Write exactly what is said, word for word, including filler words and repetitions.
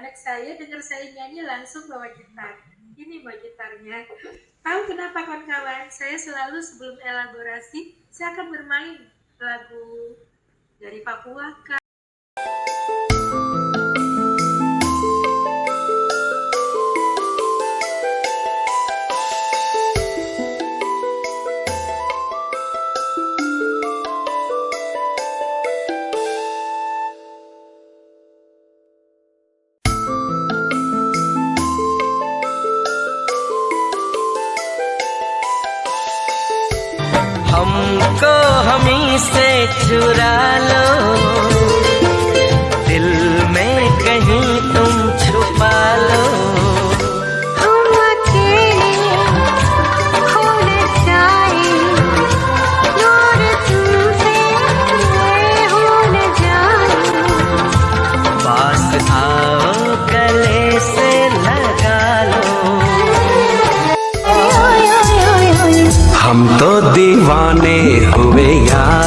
Anak saya dengar saya nyanyi langsung bawa gitar. Ini bawa gitarnya. Tahu kenapa kawan-kawan? Saya selalu sebelum elaborasi, saya akan bermain lagu dari Papua kah? हमको हमी से चुरा लो, दिल में कहीं तुम छुपा लो। हम अकेले खो न जाए, दूर तुमसे हो न जाए। पास आओ, गले से लगा लो। हम तो दीवाने हुए यार।